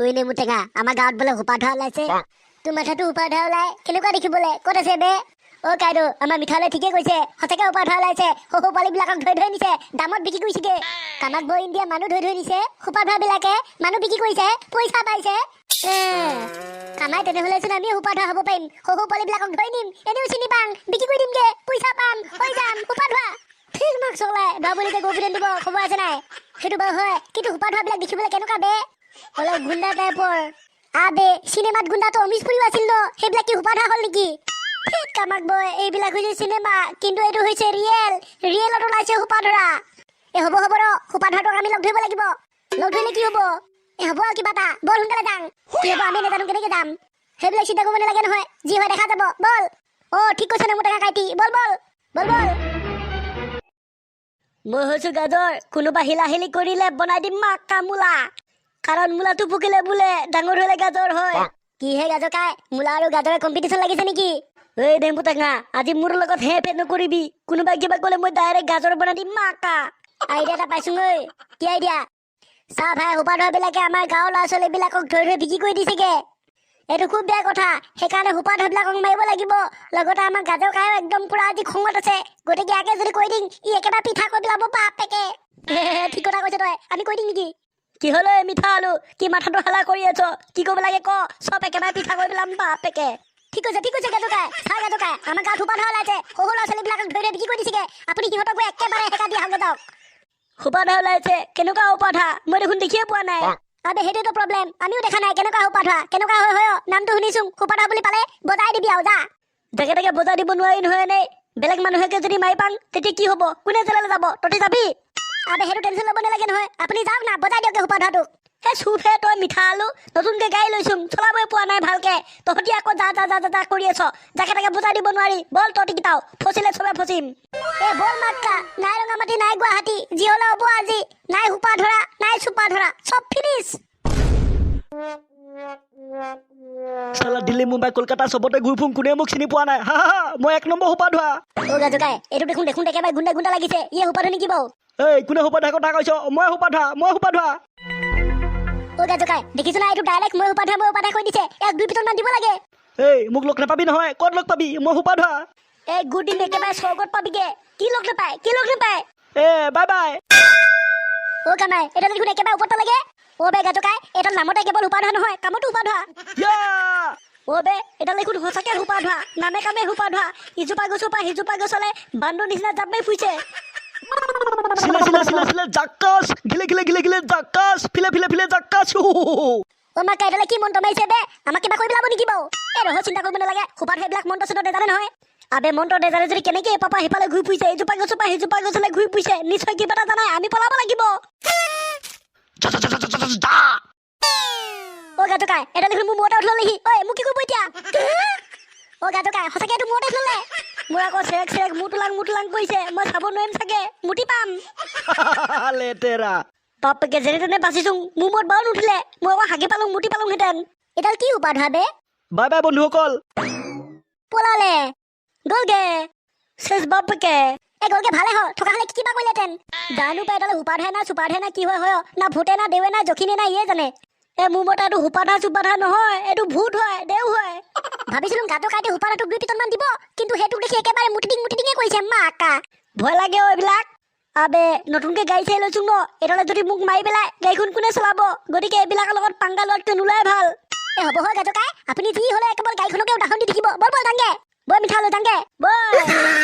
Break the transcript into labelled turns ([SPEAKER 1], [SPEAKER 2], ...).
[SPEAKER 1] ঐ নেমু টেঙা, আমাৰ গাঁৱত বোলে সোপা ধোৱা ওলাইছে। তোৰ মাথাটো সোপা ধোৱা ওলাই কেনেকুৱা দেখিবলে? ক'ত আছে বে? অ কাইদেউ, আমাৰ মিঠালৈ ঠিকে কৈছে, সঁচাকে সোপা ধোৱা ওলাইছে। সৰু সৰু পোৱালীবিলাকক ধৰি ধৰি নিছে, দামত বিক্ৰী কৰিছেগে। কামাক বৈ ইণ্ডিয়া মানুহ ধৰি ধৰি নিছে, সোপা ধোৱা বিলাকে মানুহ বিক্ৰী কৰিছে, পইচা পাইছে। এ, কামাই, তেনেহ'লেচোন আমিও সোপা ধোৱা হ'ব পাৰিম। সৰু সৰু পোৱালীবিলাকক ধৰি নিম, এনেও চিনি পাম, বিক্ৰী কৰি দিমগে, পইচা পাম, হৈ যাম সোপা ধোৱা। ঠিক মাক চলাই ধোৱা বুলি যে গৰু দিব খবৰ আছে নাই? সেইটো বাৰু হয়, কিন্তু সোপা ধোৱাবিলাক দেখিবলৈ কেনেকুৱা বে? অলপ গুণ্ডা টাইপৰ। আবে, চিনেমাত গুণ্ডাটো অমৃশ পুৰিও আছিল ন, সেইবিলাক কি সোপা ধোৱা হ'ল নেকি? ঠিক কামাক বয়, এইবিলাক হৈছে চিনেমা, কিন্তু এইটো হৈছে ৰিয়েল। ৰিয়েলত ওলাইছে সোপা ধৰা। এ হ'ব হ'ব, ৰ, সোপা ধৰাটোক আমি লগ ধৰিব লাগিব। লগ ধৰিলে কি হ'ব? এ হ'ব আৰু কিবা এটা, বল সোনকালে যাং। কি হ'ব আমি নাজানো, কেনেকে যাম সেইবিলাক চিন্তা কৰিব নালাগে নহয়, যি হয় দেখা যাব, বল। অ ঠিক কৈছে নেমু টেঙা কাইটি, বল বল বল বল। মই হৈছো গাজৰ, কোনোবা হিলাহিলি কৰিলে বনাই দিম মাকা মূলা। কাৰণ মূলাটো পকিলে বোলে ডাঙৰ হলে গাজৰ হয়। কিহে গাজৰ খাই মূলা আৰু গাজৰে কম্পিটিশ্যন লাগিছে নেকি? এই নেমু টেঙা, আজি মোৰ লগত হে ফে নকৰিবি। কোনোবাই কিবা ক'লে মই ডাইৰেক্ট গাজৰ বনাই দিম মাকা। আইডিয়া এটা পাইছো ঐ। কি আইডিয়া? চা ভাই, সোপা ধোৱা বিলাকে আমাৰ গাঁৱৰ ল'ৰা ছোৱালী বিলাকক ধৰি ধৰি বিক্ৰী কৰি দিছেগে। এইটো খুব বেয়া কথা। সেইকাৰণে সোপা ধোৱাবিলাকক মাৰিব লাগিব। লগতে আমাৰ গাজৰ খায়ো একদম পুৰা আজি খঙত আছে, গতিকে ইয়াকে যদি কৈ দিম, ই একেবাৰে পিঠা কৰি পেলাব বাপেকে। ঠিক কথা কৈছ তই, আমি কৈ দিম নেকি? কি হলো মিঠা আলু, কি মাথাটো হালা কৰি আছ? কি কৰিব লাগে ক, চব একেবাৰে পিঠা কৰি পেলাম বাপেকে। ঠিক কৈছে, ঠিক কৈছে গাজকাই। চা গাজকাই, আমাৰ গাঁৱত সোপা ধোৱা ওলাইছে, সৰু ল'ৰা ছোৱালীবিলাকক ধৰি ধৰি বিক্ৰী কৰি দিছেগে। আপুনি সিহঁতক গৈ একেবাৰে সেকা দি আহকগে যাওক। সোপা ধোৱা ওলাইছে? কেনেকুৱা সোপা ধোৱা? মই দেখোন দেখিয়ে পোৱা নাই। আবে, সেইটোতো প্ৰব্লেম, আমিও দেখা নাই কেনেকুৱা সোপা ধোৱা, কেনেকুৱা হয় হয়। নামটো শুনিছো, সোপা ধোৱা বুলি পালে বজাই দিবি আৰু যা। জাকে তাকে বজাই দিব নোৱাৰি নহয়। এনেই বেলেগ মানুহেকে যদি মাৰি পাং তেতিয়া কি হ'ব? কোনে জেললৈ যাব? তহঁতি যাবি? আবে, সেইটো টেনশ্যন ল'ব নালাগে নহয়, আপুনি যাওক না, বজাই দিয়ক সোপা ধোৱাটোক। হে চুপহে তই মিঠা আলু, নতুনকে গাড়ী লৈছো, চলাবই পোৱা নাই ভালকে, তহঁতি আকৌ যা যা যা যা যা কৰি আছ। জাকে তাকে বুজাই দিব নোৱাৰি। বল তহঁতিকেইটাও, ফচিলে চবে ফচিম। এ বল মাতকা, নাই ৰঙামাটি নাই গুৱাহাটী, যি হলে হ'ব আজি। নাই সোপা ধৰা নাই চোপা ধৰা, চব ফিনিছ।
[SPEAKER 2] চালা, দিল্লী, মুম্বাই, কলকাতা চবতে ঘূৰি ফুৰোঁ, কোনেও মোক চিনি পোৱা নাই। হা হা হা, মই এক নম্বৰ সোপা ধোৱা।
[SPEAKER 1] অ গাজুকাই, এইটো দেখোন দেখোন একেবাৰে গুণ্ডা গুণ্ডা লাগিছে। ইয়ে সোপা ধৰা নেকি বাৰু?
[SPEAKER 2] এই, কোনে সোপা ধোৱা কথা কৈছ? মই সোপা ধোৱা, মই সোপা ধোৱা।
[SPEAKER 1] অ গাজুকাই, দেখিছো না, এইটো ডাইৰেক্ট মই সোপা ধৰা, মই সোপা ধৰা কৈ দিছে। এক দুই পিটন মান দিব লাগে।
[SPEAKER 2] এই, মোক লগ নাপাবি নহয়। ক'ত লগ পাবি? মই সোপা ধোৱা।
[SPEAKER 1] এই গুড দিন, একেবাৰে স্বৰ্গত পাবিগে। কি লগ নাপায়, কি লগ নাপায়?
[SPEAKER 2] এ বাই বাই।
[SPEAKER 1] অ কামাই, এটা দেখোন একেবাৰে ওপৰত পালেগে। অ বে গাজুকাই, এটা নামতে কেৱল সোপা ধোৱা নহয়, কামতো সোপা ধোৱা।
[SPEAKER 2] ইয়া!
[SPEAKER 1] অ বে, এটা দেখোন সঁচাকে সোপা ধোৱা, নামে কামে সোপা ধোৱা। ইজোপা গছৰ পৰা সিজোপা গছলে বান্দৰ নিচিনা জাপ মাৰি ফুৰিছে।
[SPEAKER 2] চিলে চিলে চিলে চিলে জাক্কাছ, ঘিলে ঘিলে ঘিলে ঘিলে জাক্কাছ, ফিলে ফিলে ফিলে জাক্কাছ, হু হু হু হু।
[SPEAKER 1] অ মাক, এডালে কি মন্ত্ৰ মাৰিছে বে? আমাক কিবা কৰি পেলাব নেকি বাৰু? এই ৰহ, চিন্তা কৰিব নালাগে, সোপা ধোৱা এইবিলাক মন্ত্ৰ চন্ত্ৰ নেজানে নহয়। আবে, মন্ত্ৰ নেজানে যদি কেনেকে এপাৰ পৰা সিফালে ঘূৰি ফুৰিছে? এইজোপা গছৰ পৰা সিজোপা গছলে ঘূৰি ফুৰিছে, নিশ্চয় কিবা এটা জানাই। আমি পলাব লাগিব।
[SPEAKER 2] যা যা যা যা যা যা যা।
[SPEAKER 1] অ গাজুকাই, এটা দেখোন মোৰ মূৰতে উঠিলহি। ঐ, মোক কি কৰিব এতিয়া? অ গাজুকাই, সঁচাকে এইটো মূৰতে উঠিললে। মোৰ আকৌ চেৰেক চেৰেক মূৰ তোলাং মূৰ তোলাং কৰিছে, মই চাব নোৱাৰিম চাগে, মুটি পাম।
[SPEAKER 2] লেতেৰা।
[SPEAKER 1] বাপেকে, যেনে তেনে বাচিছো। মোৰ মূৰত বাৰু নুঠিলে, মই আকৌ হাগি পালো, মুটি পালোহেঁতেন। এডাল কি সোপা ধোৱা বে?
[SPEAKER 2] বাই বাই বন্ধুসকল।
[SPEAKER 1] পলালে, গ'লগে চেচ বাপেকে। এই গ'লগে, ভালে হ'ল, থকা হ'লে কিবা কৰিলেহেঁতেন। জানো পাই, এডাল সোপা ধোৱা না চোপা ধোৱা না কি হয় হয় না, ভূতে না দেৱে না জখিনে না ইয়ে জানে। এ মোৰ মতে এইটো সোপা ধোৱা চোপা ধোৱা নহয়, এইটো ভূত হয়, দেও হয়। ভাবিছিলো গাটো কাটি সোপা ধোৱাটোক দুই পিটন মান দিব, কিন্তু সেইটোক দেখি একেবাৰে মুটি ডিং মুটি ডিঙে কৰিছে। মাকা, ভয় লাগে অ এইবিলাক। আবে, নতুনকে গাড়ী চাই লৈছো ন, এডালে যদি মোক মাৰি পেলাই, গাড়ীখন কোনে চলাব? গতিকে এইবিলাকৰ লগত পাংগা লোৱাতকৈ নোলাই ভাল। এ হ'ব হয় গাজকাই, আপুনি যি হ'লে কেৱল গাড়ীখনকে উদাহৰণ দি থাকিব। বল বল যাংগে, বৈ মিঠা লৈ যাংগে বৈ।